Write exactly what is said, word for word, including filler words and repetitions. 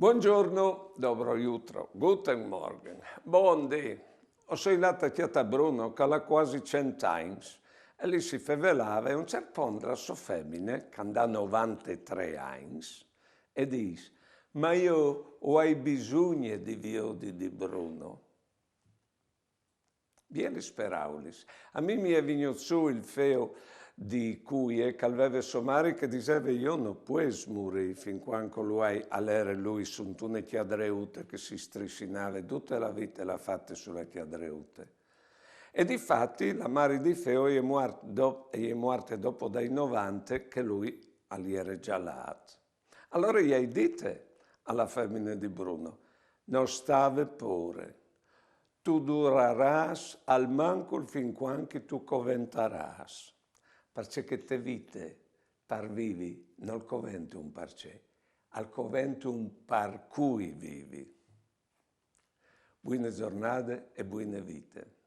Buongiorno, dobro jutro, guten Morgen, bon dì. O soi lât a cjatâ Bruno, che al à cuasi cent agns, e li si fevelave, e a un ciert pont la sô femine, che and à novantetrê agns, e dîs: «Ma jo o ai bisugne di viodi di Bruno.» Bielis peraulis. A mi mi è vignût sù il feu di cuie che al veve sô mari che diseve: «Jo no pues murî fin cuant che lu ai a lere lui suntune cjadreute che si strissinave, dute la vite le à fate su la cjadreute.» E difati la mari di feu e je muart-, dop-, e je muarte dopo dai novante che lui al jere za lât. Alore i ai dite a la femine di Bruno: «No stâ vê pôre, tu durarâs almancul fin cuant che tu coventarâs, parcè che te vite par vivi nol covente un parcè, al covente un par cui vivi.» Buine zornade e buine vite.